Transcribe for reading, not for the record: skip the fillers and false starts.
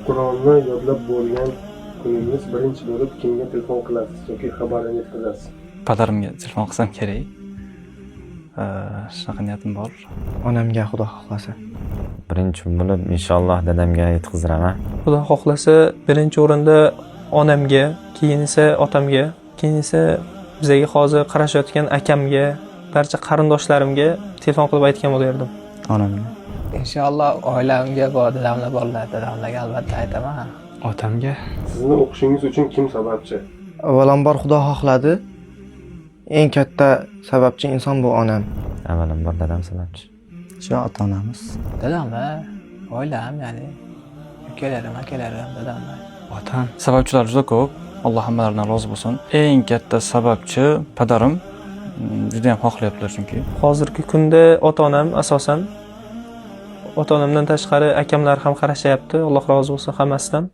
Qur'onni yodlab bo'lgan kuningiz birinchi bo'lib kimga telefon qilasiz yoki xabarini yetkazasiz? Padarimga telefon qilsam kerak. Shunaqa niyatim bor. Onamga, xudo xohlasa. Birinchi bo'lib, inshaalloh, dadamga yetkazdiraman. Xudo xohlasa, birinchi o'rinda onamga, keyin esa otamga, keyin esa bizaga hozir qarashayotgan akamga, barcha qarindoshlarimga telefon qilib aytgan bo'lardim. Onamga. Inshaalloh, oilamga va dadamlar borlar, dadamlarga albatta aytaman. Otamga. Sizni o'qishingiz uchun kim sababchi? Avvalambor, xudo xohladi. Eng katta sababchi inson bu onam. Avvalambor dadam sababchi. Shu ota onamiz. Dadamlar, oilam, ya'ni ukalarim, akalarim, dadamlar. Otam. Sababchilar juda ko'p. Alloh hammalaridan rozi bo'lsin. Eng katta sababchi padarim. Juda ham xohlayaptilar chunki. Hozirgi kunda ota onam asosan. Ota onamdan tashqari akamlar ham qarashyapti. Alloh rozi bo'lsin hammasidan.